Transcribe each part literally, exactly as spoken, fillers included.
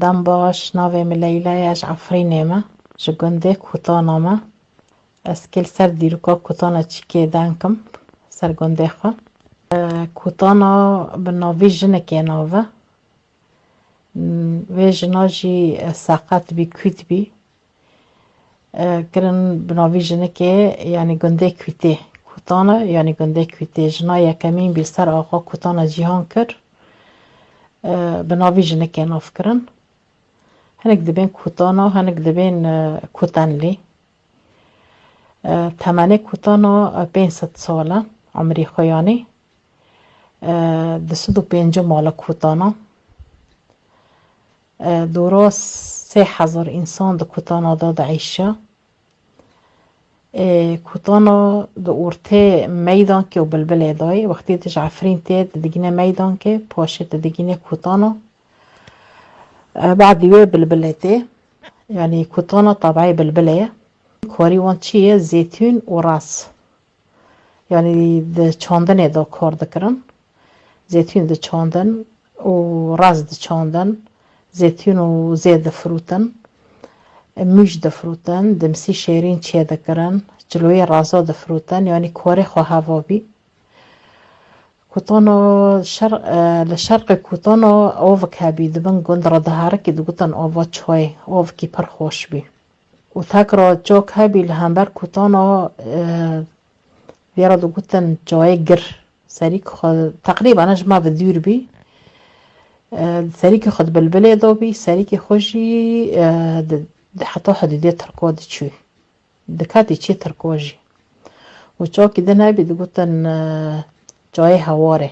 Dem baş, navê min Leyla ye, ji Efrînê me, ji gundê Kûtana me. Ez kê li ser dîroka Kûtana çîkê deng kim, ser gundê xwe. E, Kûtana bi navî jinekê nav e. Wê jina jî, e, seqet bî, kût bî. E, kirin bi navî jinikê, yanî gundê Kûtê. Kûtana, yanî gundê Kûtê. Jina yekemîn bî li ser axa Kûtana cîhan kir. E, bi navî jinikê nav kirin. Hinek dibên Kûtana, hinek dibên, e, Kûtenlî. E, temenê Kûtana, e, pênc sed sal e, emirî xwe yanî. E, du sed û pêncî mala Kûtana. E, dora sê hezar însan di Kûtana de dieyşe. E, Kûtana di ortê meydankê û bilbilê de ye. Wextê tu ji Efrîn tê, tu digîne meydankê, paşê tu digîne Kûtana. E, badî wê bilbilê tê. Yanî Kûtana tabeî bilbilê ye. Karî wan çi ye? Zeytûn û raz. Yanî di çandinê de kar dikirin. Zeytûn diçandin û raz diçandin. Zeytûn û zê difirûtin. Mûj difirûtin, dimsî şêrîn çêdikirin. Çiloyê raza difirûtin. Yanî karê xwe heva bî. Kûtano şer-, e, li şerqê Kûtano ovik hebî, di bin gund re diherikî, digotin ova çayê, ovikî pir xweş bî. Û tekra çok hebî li hember Kûtano, e, vê re digotin çayê gir. Serîk xwe teqrîben ji me ve dûr bî. E, serîkî xwe di bilbilê de bî, serîkî xwe jî, e, di, di heta hidûdê Tirko diçû. Diketî çê Tirko jî. Û çokî din hebî digotin, e, çayê Hewarê.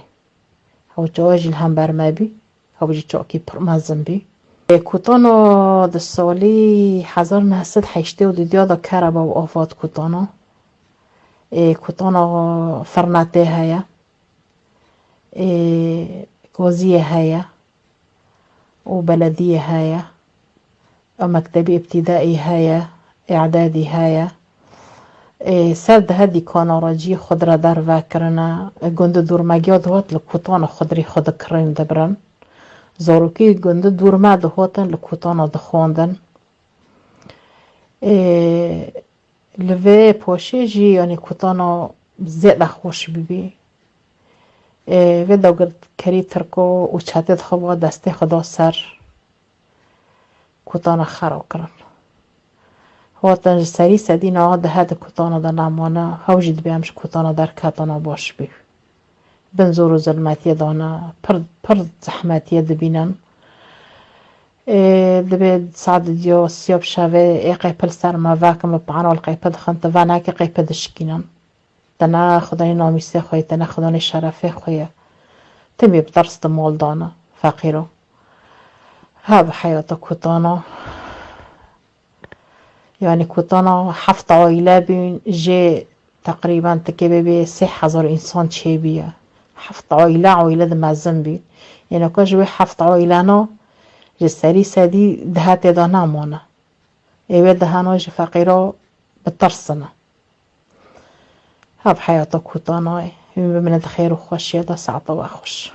Ew çawa jî li hember me bî. Ew jî çokî pir mezin bî. Ê, Kûtano di salî hezar neh sed heştê û du de kerebe û afat Kûtano. Ê, Kûtano firnetê heye. Ê, gaziyê heye. û belediyê heye, û mektebî îbtîdaî heye, îdadî heye. Ê, ser dihe dîkana re cî xudre derve kirine. Ê, gundî dûrmegiya dihat li Kûtana xudrî xwe dikirin dibirin. Zarokî gundî dûrme dihatin li Kûtana dixwandin. Ê, Li vê poşê jî, yanî Kûtano zêde xweş bibî. Ê, vê dagirkerî Tirko û çetê dixwe destê xwe da ser Kûtano xera kirin. Hatin ji serî sedî niha dihe di Kûtano de nemane, hew jî dibê em ji Kûtano derketana baş bî. Bin zor û zilmetiyê dane, pir, pir zehmetiyê dibînin. Ê, dibê saet diyo siya bi şevê ê qeypil ser me vekin, bi pano li qeypil dixin, tu venekî qeypil dişikînin. Te ne xudanê namîsê xwe ye, te ne xudanê şerefê xwe ye. Timî bi tirs di mal dane, feqîro. Ha bi heyata Kûtano. Yanî Kûtano heft aîle bîn, jê teqrîben tikê bê bê sê hezar însan çêbîye. Heft aîle, aîle di mezin bî. Êno ka ji wê heft aîlena ji serî sedî dihe tê de nemane. Ê wê dihena ji feqîra bitirsine. Hev heyata Kûtanoyê. Hûn bimînin di xêr û xweşiyê de, saeta we xweş.